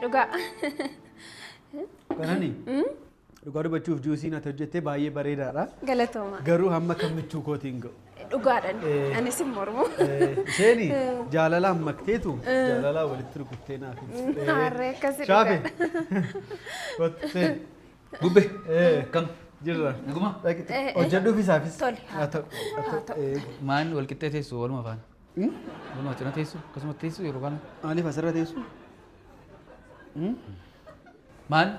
Dhugaa. Qanani. Dhugaa dubbachuuf juusiin ati hojjette baay'ee bareedaadha. Galatooma. Garuu hamma kan michuu kootiin ga'u. Dhugaadhaan. Anis hin mormu. Isheeni jaalalaan makteetu jaalalaan walitti rukuttee naaf ibsi. Harree akkasi Shaafe. dhugaadha. Kottee. Bubbe. Kam? Jirra. Naguma? Dhaqi hojjedhuuf isaafis. Tole. Haa ta'u. Haa ta'u. Maan wal qixxee teessu waluma faana? Waluma cina teessu akkasuma teessu yeroo kana. Maaliif asirra teessu? Maal?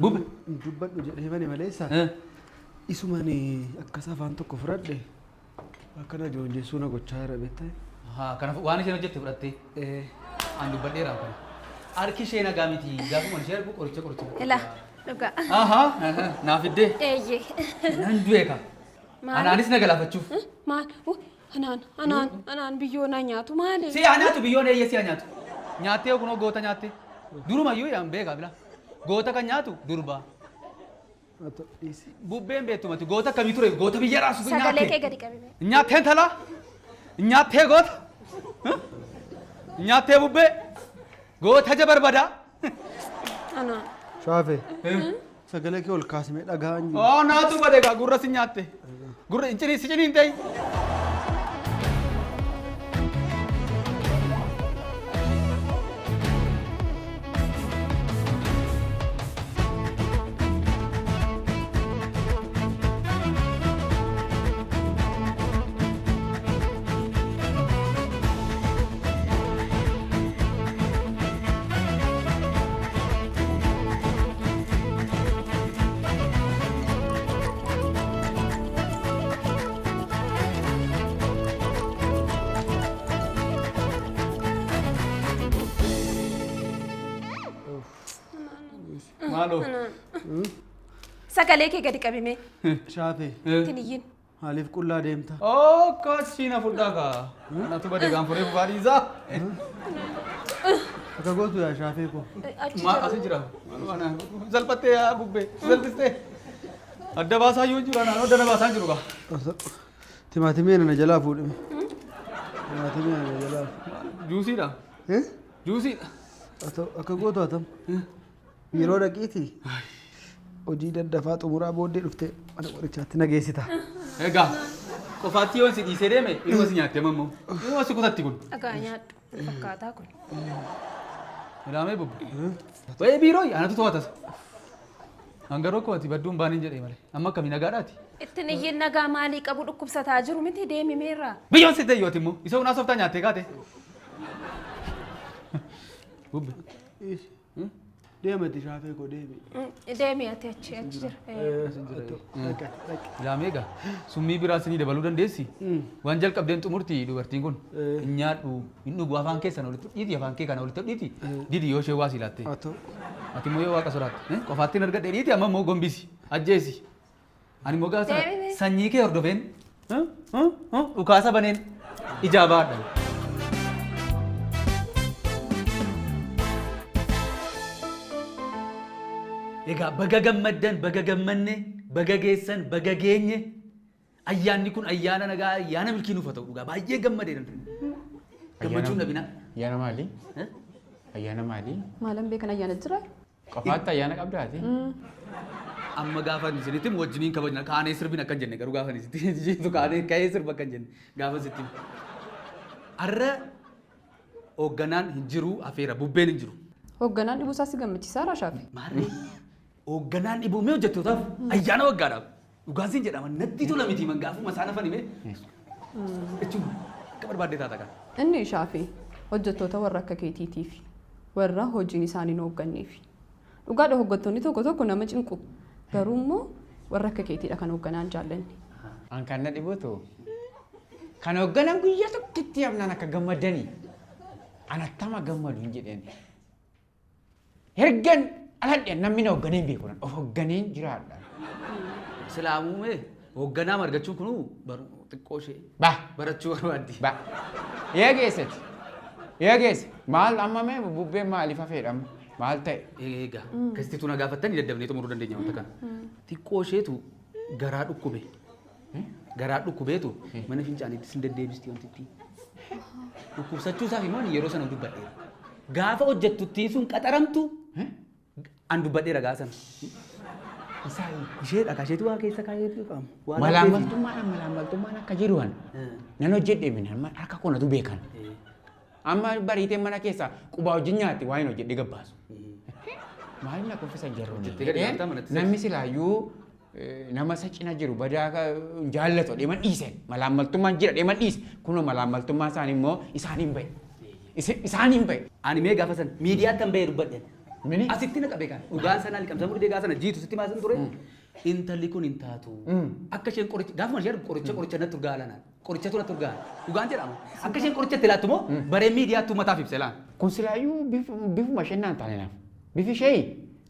Bubbe. Hin dubbadhu jedhee bane maleessa. Isumaan akkas afaan tokko fudhadhe akkana joonjessuu na gochaa jira beektaa? Haa kana waan isheen hojjette fudhattee. An dubbadheera kana. Harki ishee nagaa miti gaafuma ishee argu qoricha qoricha. Ilaa dhugaa. Ahaa naaf iddee. Eeyyee. Nan du'e ka. Maali? Anaanis na galaafachuuf. Maal? Anaan anaan anaan biyyoo na nyaatu maali? Si haa nyaatu biyyoon eeyyee si haa nyaatu. Nyaattee kunoo goota nyaattee. Durumayyuu yaan beekaa bila. Goota kan nyaatu durba. Bubbeen beektumati goota akkamii ture goota biyya raasu Sagalee nyaatte. kee gadi qabi. Nyaattee intalaa. Nyaattee goota. Nyaattee bubbee. Goota ja barbadaa. Anaan. Shaafe. Sagalee kee ol kaasime dhaga'aan jiru. Oo naatu bade gaa gurra si nyaatte. Gurra hin cinii si cinii hin ta'in. Maaloo. Sagalee kee gadi qabime. Shaafe Ittiin iyyin. maaliif qullaa deemta? Oo kaachii na fudhaa kaa. Natu bade gaanfuree fufaa dhiisaa. Akka gootu yaa shaafee koo. Achi Maal asi jira? Salphattee yaa bubbee. Salphistee. Adda baasaa yoo jiru anaan adda na baasaa jiru kaa. Timaatimii ana na jalaa fuudhime. Timaatimii ana na jalaa. Juusiidha. Eh? Juusiidha. Haa ta'u akka gootu haa ta'u. Yeroo dhaqiiti hojii daddafaa xumuraa booddee dhuftee mana qorichaatti na geessita. Egaa qofaatti yoo si dhiisee deeme ilma si nyaatte mammoo. Ilma si kutatti kun. Dhagaa nyaadhu. Fakkaataa kun. Ilaamee bubbe. Wayii biiroo anatu to'atas. Hangaroo akkuma ati badduun baaniin jedhee malee. Amma akkamii nagaadhaati? Ittiin iyyin nagaa maalii qabu dhukkubsataa jiru miti deemi meerraa. Biyyoon si ta'e immoo isa hunaa softaa nyaattee kaate. Bubbe. Deemati shaafee koo deemi. Deemi ati achi achi jira. Dhaqi dhaqi. Ilaamee egaa summii biraa isinii dabaluu dandeessi. Waan jalqabdeen xumurti dubartiin kun. Hin nyaadhu hin dhugu afaan keessan walitti dhiiti afaan kee kana walitti dhiiti. Didi yoo ishee waa si laatte. Haa ta'u. Ati immoo yoo waaqa sodaatte. Qofaatti hin argadhe dhiiti amma immoo gombisi ajjeesi. Ani immoo gaafa sana Deebine. sanyii kee hordofeen dhukaasa baneen ijaa baadha. Egaa baga gammaddan, baga gammanne, baga geessan, baga geenye. Ayyaanni kun ayyaana nagaa, ayyaana milkii nuuf haa ta'u dhugaa. Baay'ee gammadee nan Gammachuun dhabinaa. Ayyaana maalii? Eh? Ayyaana maalii? Maalan beekan ayyaana jira? Qofaatti ayyaana qabdaati? Amma gaafa isinitti himu wajjiniin kabajna. Kaanee sirbin akka hin jenne garuu gaafa isinitti jettu kaanee ka'ee sirba akka hin jenne gaafa sitti himu. Har'a hoogganaan hin jiru afeera bubbeen hin jiru. Hoogganaan dhibuu isaa si gammachiisaa Rashaafi? Maarree hoogganaan dhibuu mee hojjettootaaf ayyaana waggaadhaaf dhugaan siin jedhama natti tola miti man gaafuma isaan hafan himee jechuun akka barbaadde taata kan. Inni Shaafi hojjettoota warra akka keetiitiifi warra hojiin isaanii hin hoogganneefi. Dhugaadha hooggantoonni tokko tokko nama cinqu. Garuu immoo warra akka keetiidha kan hoogganaan jaallanne. An kan na dhibutu kan hoogganan guyyaa tokkitti hafnaan akka gammadanii an attama gammadu hin jedheen. Ergan dhaladhe namni na hoogganee hin beeku of hoogganeen jiraadha. Silaamuu mee hoogganaa margachuun kunuu xiqqoo ishee Bah barachuu barbaaddi. bah. Yaa geessati. Yaa geesse. Maal amma mee bubbeen maaliif hafeedha amma? Maal ta'e? Egaa akkasitti na gaafattanii daddabnee xumuruu dandeenya wanta kana. Xiqqoo isheetu garaa dhukkube. Garaa dhukkubeetu mana fincaaniitti sin deddeebisti wanti ittiin. Dhukkubsachuu isaaf immoo ani yeroo sana dubbadheera. Gaafa hojjettuttiin sun qaxaramtu an dubbadheera gaafa sana. Isheedha kasheetu waa keessa kaa'eetu qabu. Malaammaltummaan akka jiru an nan hojjedhe min harka koo natu beekan. Amma bariitee mana keessa qubaa hojii nyaatti waa hin hojjedhe gabbaasu. Maaliif na kuffisan jarroon? Hojjettee gadi nyaattaa manatti. Namni silaayyuu nama isa cina jiru badaa jaallatu deeman dhiise. Malaammaltummaan jira deeman dhiise. Kunoo malaammaltummaan isaanii immoo isaaniin bahe. Isaaniin bahe. Ani mee gaafa sana miidiyaatti an bahee dubbadhe. Mini? Asitti na qabe kan dhugaan sana liqamsa murtee gaafa sana jiitu sitti maasin ture. Intalli kun hin taatu. Akka isheen qoricha gaafuma isheen qoricha qoricha natti urgaa lanaan. Qorichatu natti urgaa. Dhugaan jedhama. Akka isheen qoricha itti laattu moo baree miidiyaatti uummataaf ibse laan. Kun silaayyuu bifuma isheen naan taane naaf. Bifi ishee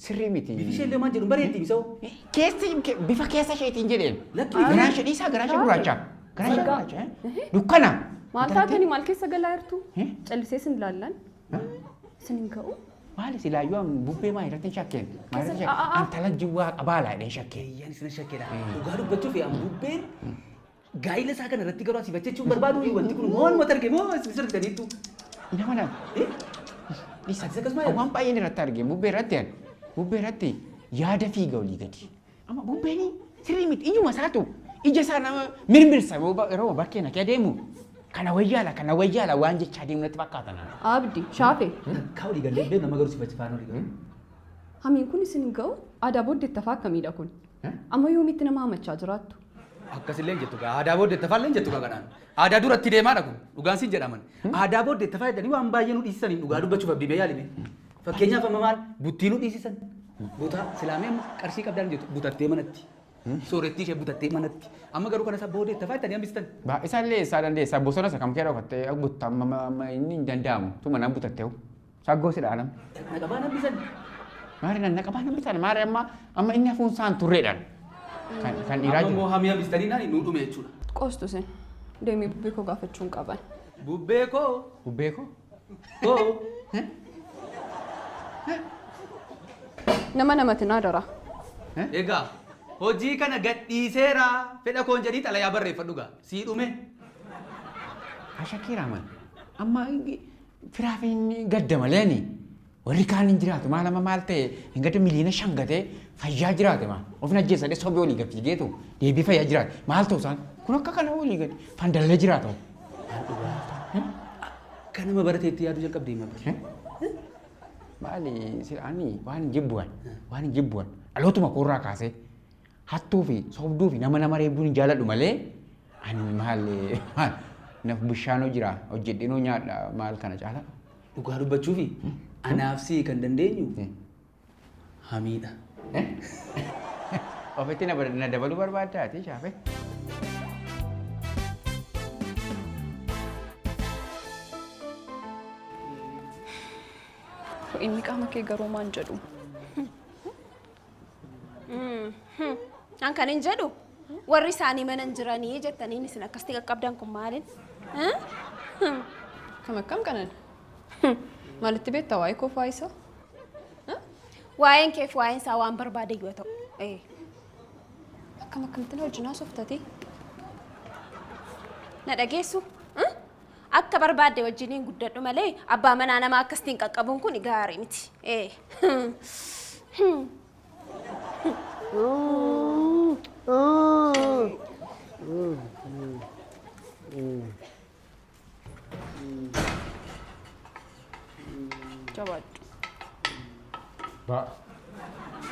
sirrii miti. Bifi ishee illee maal jedhu bareetti misoo. Keessi bifa keessa isheetiin jedheen. Lakki Garaan ishee dhiisaa garaan ishee gurraacha. Garaan ishee gurraacha. Dukkana. Maal taatanii maal keessa galaa jirtu? Callisee sin ilaallan. Sin hin ka'u. Maali silaayyuu an bubbee maa irratti hin shakkeen? Maa irratti hin Keessa- shakkeen? Antala jiwwaa qabaala jedhee shakkeen. Eeyyaan isin shakkeedha. Dhugaa dubbachuuf an bubbeen gaa'ila isaa kana irratti garuu asii bachachuun barbaadu wanti kun moo mata arge moo isin sirritaniittu. Nama lama. Atis akkasuma yaadda? Waan baay'een irratti arge bubbee irratti an bubbee irratti yaada fiiga olii gadi. Amma bubbeen sirrii miti ijuma isaatu ija isaa nama mirmirsa yeroo bakkee naqee deemu kana wayyaala kana wayyaala waan jechaa deemu natti fakkaata naan. Abdi, shaafe. Takkaa olii gallee beeknu nama garuu sifachi faana olii galu. Hamiin kun isin hin ga'u? Aadaa booddee tafaa akkamiidha kun? Amma yoomitti nama hamachaa jiraattu? Akkasillee hin jettu gaa aadaa booddee tafaallee hin jettu gaa kanaan. Aadaa duratti deemaadha kun dhugaan siin jedhaman. Aadaa booddee tafaa jedhanii waan baay'ee nu dhiisisaniin dhugaa dubbachuuf abdii mee yaalime. Fakkeenyaaf amma maal buttii nu dhiisisan. Butaa silaamee amma qarshii qabdaan jettu butattee manatti. Soorettii ishee butattee manatti. Amma garuu kana isaa booddee tafaa jettanii hambistan. Isaallee isaa dandeessaa bosona isa kam kee dhokattee butta amma inni hin danda'amu tuma nan butattee saggoo si dhaanam. Dhaqna qabaan hambisan. Maari nan naqabaa nan bitan maari amma amma inni hafuun isaan turreedhaan kan kan dhiiraa Amma immoo jiru. hamii hambistanii naani nu dhume jechuudha. Qoostu isin. Deemee bubbee koo gaafachuu hin qaban. Bubbee koo Bubbee koo. koo. Nama namatti naa dara. Egaa hojii kana gadhiiseera fedha koon jedhii xalayaa barreeffadhu gaa sii dhume. Ashakkeera man amma firaaf hin gadda maleeni warri kaan hin jiraatu maal amma maal ta'e hin gadda miliyoona 5 gatee fayyaa jiraate maal ofin ajjeessadhee sobee olii gad fiigeetu deebii fayyaa jiraate maal ta'u isaan kun akka kana olii gad fandallee jiraatu. Akka nama barateetti yaaduu jalqabdee hima. Maali ani waan hin jibbuwan waan hin jibbuwan dhalootuma koorraa kaasee hattuu fi sobduu fi nama nama reebduun hin jaaladhu malee ani maal maal naf bishaanoo jira hojjedhinoo nyaadha maal kana caala. Dhugaa dubbachuufi anaaf sii kan dandeenyu hamiidha. Ofitti na dabaluu barbaaddaa ati shaafe. Inni qaama kee garuu maal jedhu? An kan hin jedhu warri isaanii mana hin jiranii jettaniin isin akkasitti qaqqabdan kun maalin? Kam akkam kanan? Maalitti beektaa waa'ee koo faayisaa? Waa'een keef waa'een isaa waan barbaade yoo ta'u. Akkam akkamitti na wajjin haasoftate? Na dhageessu? Akka barbaadde wajjiniin guddadhu malee abbaa manaa nama akkasitiin qaqqabuun kun gaarii miti. Jabaadhu. Ba.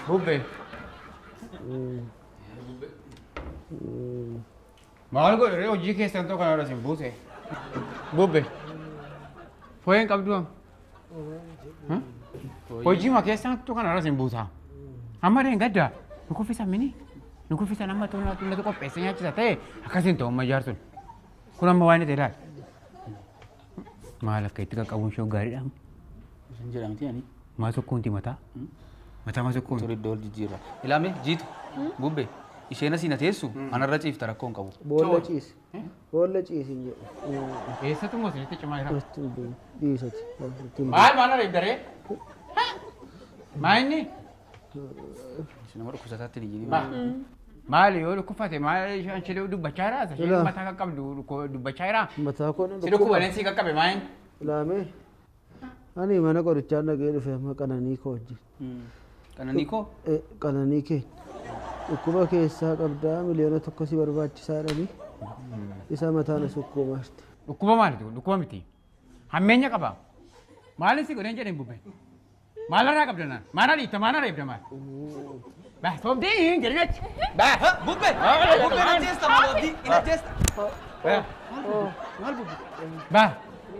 Bubbee. Maal godhe hojii keessan tokko kana irra sin buuse. Bubbee. Fooyyeen qabdu amma. Hojii ma keessan tokko kana irra sin buusa. Amma deen gadda nu kuffisan mini. Nu kuffisan amma tullatu qopheessee nyaachisa ta'e akkasiin ta'u amma jaarsun. Kun amma waan inni ta'e ilaali. Maal akka itti qaqqabuun ishee gaariidha. Isin jedhamti ani. Maa sokkuunti mataa? Mataa maa sokkuunti? Tole iddoo ol jijjiirra. Ilaame jiitu bubbee isheen asii na teessu anarra ciifta rakkoo hin qabu. Boolla ciisi. Boolla ciisi hin jedhu. Eessatu moo isinitti cimaa jira? Dhiisati. Maal maal arga daree? Maa inni? Isin nama dhukkubsataatti hin iyyini. Maali yoo dhukkubfate maal ishee dubbachaa jiraa? Isheen Ilaa. mataa qaqqabdu dubbachaa jiraa? Mataa koo Si dhukkuba si qaqqabe maa inni? Ilaamee. Ani mana qorichaa dhaqee dhufe amma qananii koo wajjin. Qananii koo? Qananii keenya. Dhukkuba keessaa qabdaa 1 million si barbaachisaa jedhanii isa mataan as dhukkubamaa jirti. Dhukkuba maaliti kun? Dhukkuba miti. Hammeenya qaba. Maalin si godheen jedheen bubbee? Maalarraa qabda naan? Maana dhiitta? Maana reebda maal? Bah, sobdee hin jedhin achi. Bah. Bubbee! Bubbee na ajjeesta maal abdii? Hin ajjeesta. Maal bubbee? Bah,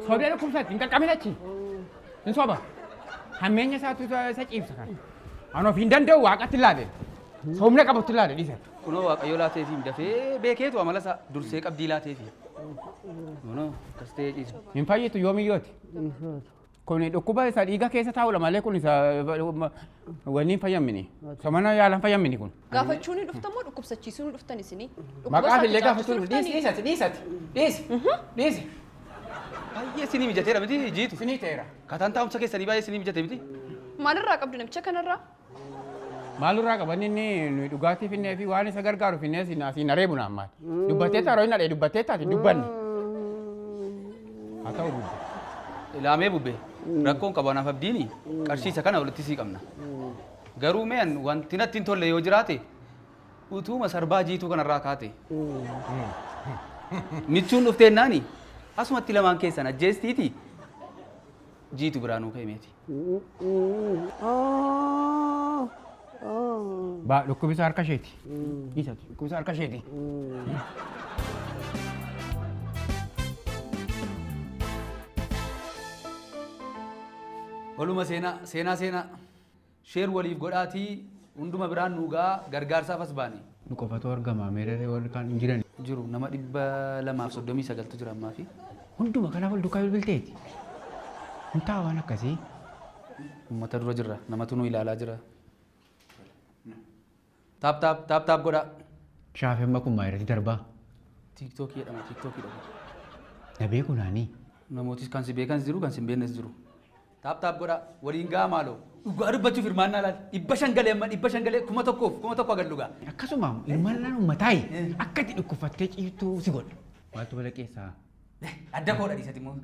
sobdee dhukkubsatti hin qaqqabin achi. Hin soba. Hammeenya isaatu isa ciibsa kan. Ani of hin danda'u waaqatti ilaale. Soomna qabutti ilaale dhiisa. Kunoo waaqayyo laateefi dafee beekeetu amala isaa dursee qabdii laateefi. Kunoo akkas ta'ee ciisa. Hin fayyitu yoomiyyooti. Kun dhukkuba isa dhiiga keessa taa'udha malee kun isa wanni hin fayyamini. Somana yaalan fayyamini kun. Gaafachuu ni dhuftan moo dhukkubsachiisuu ni dhuftan isinii? Maqaaf illee gaafachuu dhiisi dhiisati dhiisati dhiisi dhiisi. Baay'ee isinii mijateera miti jiitu. Isinii ta'eera. Kataan taa'umsa keessanii baay'ee isinii mijate miti. Maalirraa qabdu namicha kanarraa? Maalurraa qaban inni nuyi dhugaatii finnee fi waan isa gargaaru finnee asiin areebu naan maal. Dubbattee taaroo hin dhadhee dubbattee taate dubbanne. Haa ta'u bubbe. Ilaamee bubbee rakkoon qabu anaaf abdiini qarshii isa kana walitti sii qabna. Garuu mee wanti natti hin tolle yoo jiraate utuuma sarbaa jiituu kanarraa kaate. Michuun dhufteennaani asumatti lamaan keessan ajjeestiiti jiitu biraa nuu ka'e. Ba dhukkubisa harka isheeti. Dhiisati dhukkubisa harka isheeti. Waluma seenaa seenaa seenaa share waliif godhaatii hunduma biraan nuu ga'a gargaarsaaf as baane. Nu qofatu argama meerree warri kaan hin jiran. Jiru nama 239tu jira ammaa fi. Hunduma kanaaf ol duukaa bilbilteeti. Hin ta'a waan akkasii. Uummata dura jirra namatu nu ilaalaa jira. Tap tap tap tap godhaa. Shaafemma kun maa irratti darbaa? TikTokii jedhama TikTokii jedhama. Na beeku naanii. Namootis kan si beekanis jiru kan si hin beeknes jiru. Tap tap godhaa waliin ga'a maaloo. Dhugaa dubbachuuf hirmaannaa laal 500 galee amma 500 galee 1000f 1000 hagan dhugaa. Akkasuma hirmaannaan uummataayi akka itti dhukkubfattee ciiftuu si godha. Maaltu balaqqeessaa? Adda koodha dhiisati immoo.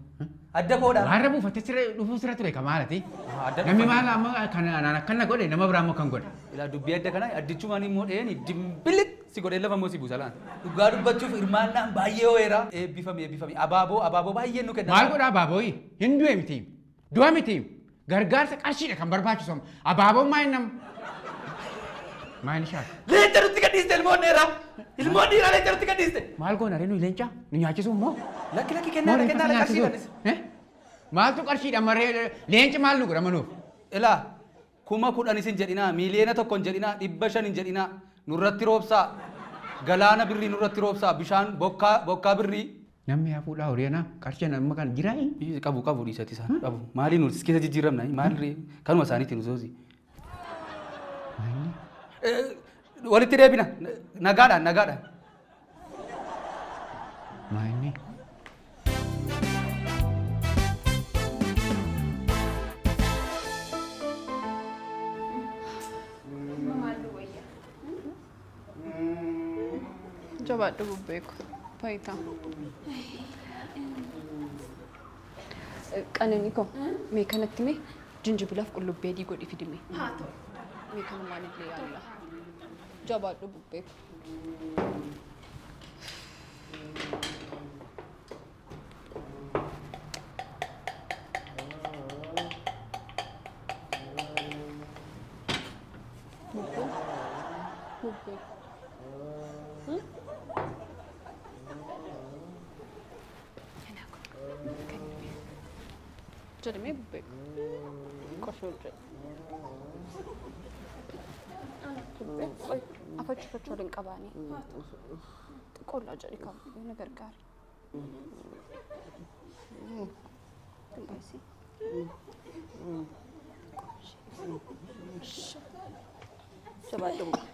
Adda koodha. Waarra buufattee sirra dhufuu sirra ture kamaalati. Adda Namni maal amma kan anaan akkana godhe nama biraa immoo kan godhe. Ilaa dubbii adda kanaa addichumaan immoo dheeni dimbiliq si godhee lafa immoo si buusa laan. Dhugaa dubbachuuf hirmaannaan baay'ee ho'eera. Eebbifami eebbifami abaaboo abaaboo baay'ee nu kenna. Maal godhaa abaabooyi? Hin du'e miti. Du'a miti. Gargaarsa qarshiidha kan barbaachisu. Abaaboon maal nam? Maal shaaka? Leenca nutti gadhiiste ilmoon dheeraa. Ilmoon dhiiraa leenca nutti gadhiiste. Maal goona ree nuyi leenca? Nu nyaachisuu immoo? Lakki lakki kennaadha kennaadha qarshiidhanis. Maaltu qarshiidha maree leenci maal nu godha manuuf? Ilaa 10,000 isin jedhinaa 1 million hin jedhinaa 500 hin jedhinaa nurratti roobsaa galaana birrii nurratti roobsaa bishaan bokkaa bokkaa birrii. Namni hafuudhaa horii anaa qarshii amma kan jiraa? Qabu qabu dhiisati isaan qabu maaliin nuti keessa jijjiiramna maal kanuma isaaniitiin nuti walitti deebina nagaadhaan nagaadhaan. Maalni? Maallu wayya? Jabaadhu bubbeeku. Faayitaa. Qananii koo mee kanatti mee jinjibilaaf qullubbii adii godhi fidime. Haa ta'u. Mee kanumaan illee yaalla. Jabaadhu bubbeeku. Bubbee. Bubbee. Jedhamee bubbeeku. Qoshoo jedhe. Bubbee. Qoy afachuu fachuu waliin qabaanii. Xiqqoollaa jedhi kam na gargaara. Qindeessi. Jabaadhu bubbee.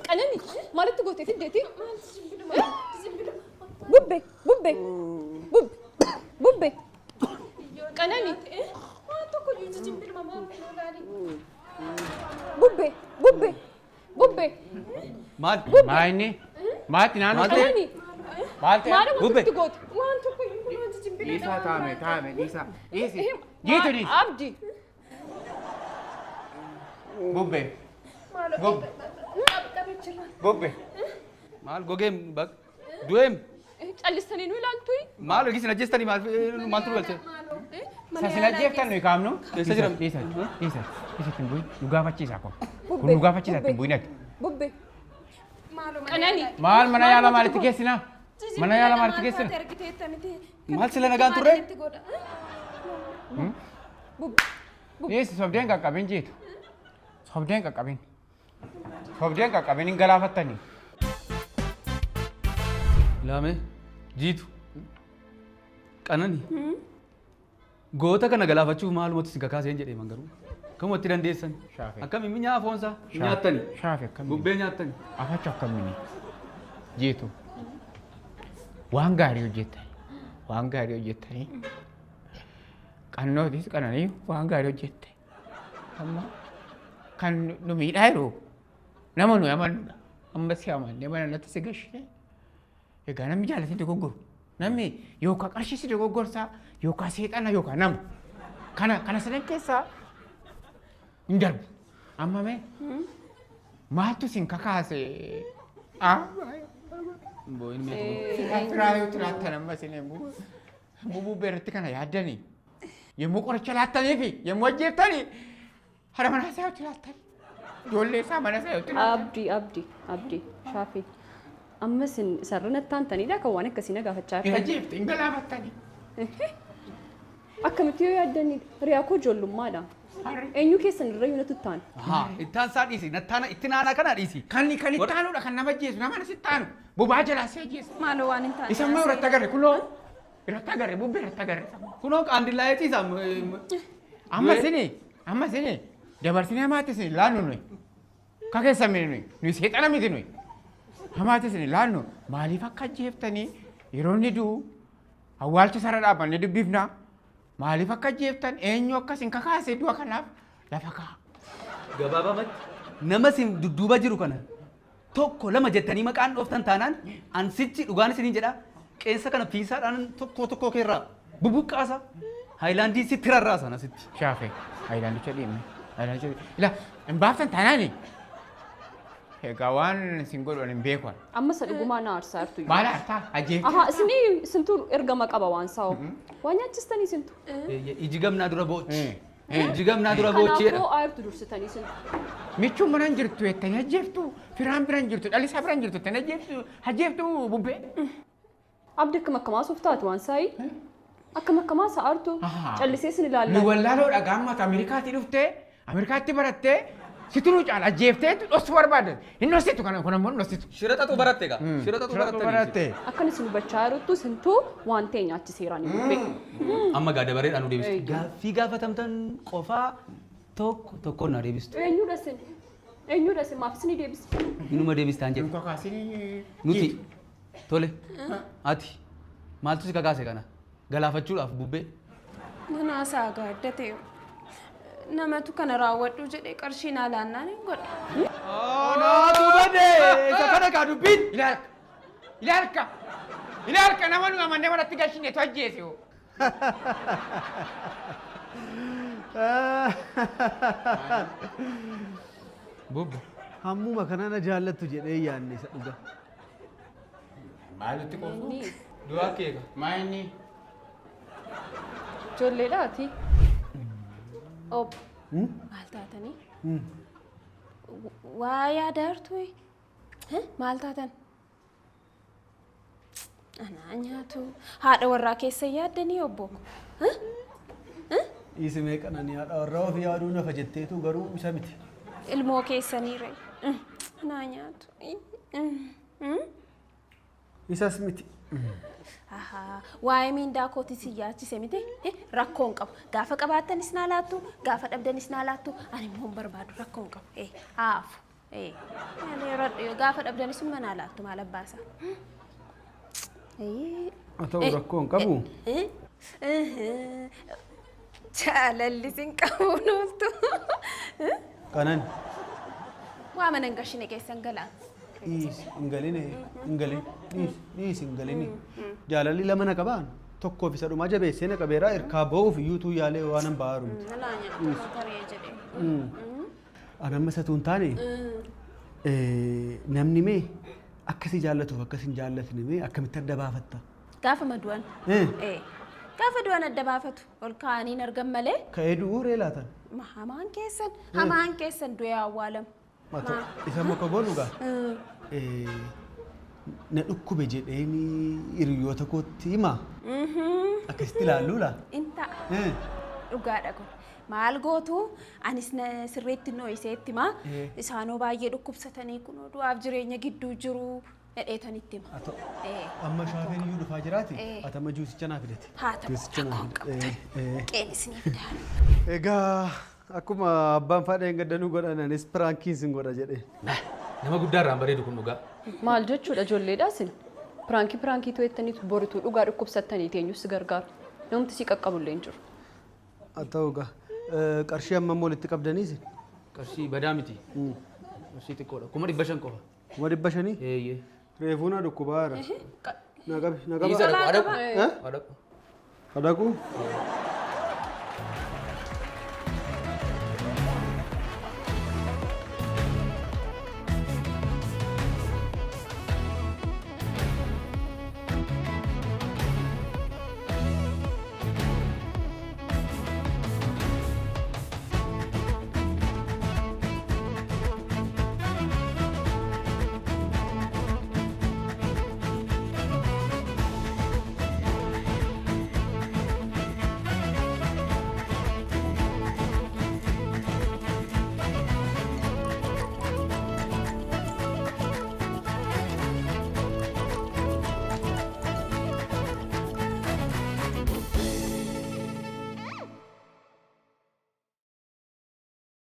Qanani maalitti gootee fiddeeti? Bubbee bubbee bubbee bubbee Qanani Waan tokko jijjiirama maal gaarii. Bubbee bubbee bubbee Maal? Maa inni? Maatti naannoo Maal ta'e? Qanani Maal ta'e? Maal Bubbee. wanti goote? Waan tokko iyyuu kun wanti jimbilee Dhiisaa taame taame dhiisaa. Dhiisi. Jiitu dhiisi. Abdi. Bubbee. Bubbee. Bubbee. Maal gogeem bak du'eem Callistanii nu ilaaltu. maal isin ajjeestanii maal maaltu nu galche? Sasin ajjeeftan nuyi kaamnu. Eessa jiran? Dhiisa dhiisa dhiisa ittiin bu'in nu gaafachiisa kun. Kun nu gaafachiisa ittiin bu'in ati. Bubbee. Qananii. Maal mana yaala maalitti geessina? Mana yaala maalitti geessina? Maal sila nagaan turre? Dhiisi sobdeen qaqqabin jiitu. Sobdeen qaqqabin. Sobdeen qaqqabin hin galaafattanii. Laame jiitu qanani goota kana galaafachuuf maalumatu si kakaaseen jedhee man garuu kamatti dandeessan Shaafee. akkam inni nyaa foonsaa nyaattani Shaafi akkamiin? bubbee nyaattani Afachu akkamiin? Jiitu. Waan gaarii hojjettani. Waan gaarii hojjettanii. Qannootis qananii waan gaarii hojjette. Amma kan nu miidhaa jiru nama nuyi amannudha. Amma si amannee mana natti si gashine. Egaa namni jaallatee dogoggoru. Namni yookaan qarshii si dogoggorsaa yookaan seexana yookaan nama. Kana kana sadan keessaa hin darbu. Amma mee maaltu sin kakaase? Ah, Boo'in meetu Firaa yoo laattan amma isin yommuu bubbee kana yaaddanii yommuu qoricha laattanii fi yommuu ajjeeftanii haadha manaa isaa yoo laattan ijoollee isaa mana isaa yoo laattan. Abdi abdi abdi shaafi. Amma isin sarara nattaantanidha kan waan akkasii na gaafachaa Hin jirtan. ajjeefte hin galaafattanii. Akkamitti yoo yaaddanidha? Hiriyaa koo ijoollummaadha. Eenyu keessan irra yoo natti uttaan? Haa ittaan isaa dhiisi nattaana itti naanaa kana dhiisi Kan kan itti aanudha kan nama ajjeesu nama itti aanu bobaa jalaa si ajjeesa. Maaloo waan hin taane. Isa immoo irratti agarre kunoo irratti agarre bubbee irratti agarre. Kunoo qaandillaa'ee ciisa. Amma sini amma sini dabarsinee hamaatti sini laannu nuyi. Ka keessa miti nuyi nuyi seexana miti nuyi. Hamaatti sini laannu maaliif akka ajjeeftanii yeroo inni du'u awwaalcha sarara dhaabbannee dubbifnaa maaliif akka ajjeeftan eenyu akkas hin kakaase du'a kanaaf lafa kaa'a. Gabaabamatti nama isin dudduuba jiru kana tokko lama jettanii maqaan dhooftan taanaan ansichi dhugaan isiniin jedha qeensa kana piisaadhaan tokko tokko keerraa bubuqqaasa haayilaandii sitti rarraasa nasitti. Shaafe haayilaandicha dhiibne haayilaandicha ila hin baaftan taanaani. Egaa waan isin godhu ani hin beeku. Amma isa dhugumaa na aarsaa jirtu. Maal aartaa ajjeefte. Ahaa isinii isintu ergama qaba waan saa'u. Waan nyaachistanii isintu. Iji gamnaa dura boochi. Iji gamnaa dura boochi jedha. Kanaafuu aayirtu dursitanii isintu. Michuun mana hin jirtu jettanii ajjeeftu firaan bira hin jirtu dhalli isaa bira hin jirtu jettanii ajjeeftu ajjeeftu bubbee. Abdi akkam akkamaa suuf taatu waan saayi. Akkam akkamaa sa'aartu callisee isin Nu ilaalla. wallaaloodha gaammat Ameerikaatii dhuftee Ameerikaatti barattee situ nu caala ajjeeftee dhoksuu barbaadan hin dhoksitu kana kun ammoo hin dhoksitu. Shira xaxuu baratte egaa. Shira xaxuu baratte. Baratte. Akkan isin hubachaa jirtu isintu waan ta'e nyaachiseeraan hin bubbee. Amma gaa dabareedhaan nu deebistu. Eeyyee. Gaaffii gaafatamtan qofaa tokko tokkoon na deebistu. Eenyudha isin? Eenyudha isin? Maaf isinii deebisa? Inuma deebistaan jedhe. Nu kakaasinii. Nuti tole ati maaltu si kakaase kana galaafachuudhaaf bubbee. Mana isaa gaadda ta'e. Namatu kana raawwadhu jedhee qarshii naa laannaan hin godha. Naatu badee isa kana kaa dubbiin. Ilaalka ilaalka ilaalka nama nu amannee manatti galchinetu ajjeese hoo. Bubbe. Hammuma kana na jaallattu jedhee yaadne isa dhuga. Maalitti qofu? Du'aa keeka. Maa inni? Ijoolleedhaati. Obbo. Maal taatanii? Waa yaadaa jirtu? Maal taatan? Anaa nyaatu. Haadha warraa keessa yaaddanii obbo. Dhiisi meeqananii haadha warraa ofii yaaduu nafa jetteetu garuu isa miti. Ilmoo keessanii ree. Anaa nyaatu. Isas miti. Ahaa, waa'ee miindaa kootii si yaachise miti rakkoo hin qabu. Gaafa qabaattanis naa laattu, gaafa dhabdanis naa laattu, ani immoo hin barbaadu rakkoo hin qabu. Haafu. Ani gaafa dhabdanis immoo naa laattu maal abbaasa. Haa ta'u rakkoo hin qabu. Jaalalli sin qabu nooltu. Qanan Waa mana hin gashine keessan galaa. Dhiisi hin galine, hin galin, dhiisi, dhiisi hin galini. Jaalalli lama na qabaan, tokkoof isa dhumaa jabeessee na qabeeraa, irkaa ba'uuf iyyuutuu yaalee waan hin ba'aaru miti. Nalaa nyaata taree jedhee. Ani amma isatu hin taane, namni mee akkasi jaallatuuf akkas hin jaallatne mee akkamitti adda baafatta? Gaafa du'an. Gaafa du'an adda baafatu. Ol kaa'anii hin argan malee. Ka'ee du'uu ree laatan? Hamaan keessan, hamaan keessan du'ee awwaalamu. Isa immoo akka goonu gaa. Na dhukkube jedheen hiriyoota kootti himaa. Akkasitti ilaalluu laa? In ta'a. Dhugaadha kun. Maal gootu, anis sirriitti noo'iseetti himaa. Isaanoo baay'ee dhukkubsatanii kunoo du'aaf jireenya gidduu jiru jedheetanitti hima. Haa ta'u. Amma shaafeen iyyuu dhufaa jiraati. Ati amma juusicha naa fidate. Haa ta'u. Juusicha naa Rakkoon fidate. qabdan. Qeen isinii fidaa. Egaa akkuma abbaan fadheen gaddanuu godhan, anis prankiin sin godha jedhee. Nama guddaa irraan bareedu kun dhugaa. Maal jechuudha ijoolleedhaa isin? Prankii prankii to'attaniitu borituu dhugaa dhukkubsattanii teenyus si gargaaru. Namti si qaqqabullee hin jiru. Haa ta'u egaa. Qarshii hammam walitti qabdaniis? Qarshii badaa miti. Qarshii xiqqoodha. 500,000 qofa. 500,000? Eeyyee. Reefuu na dhukkubaa jira. Na qabi, na Dhiisa qaba. dhaqu, adaqu. Eh? Adaqu. Adaqu?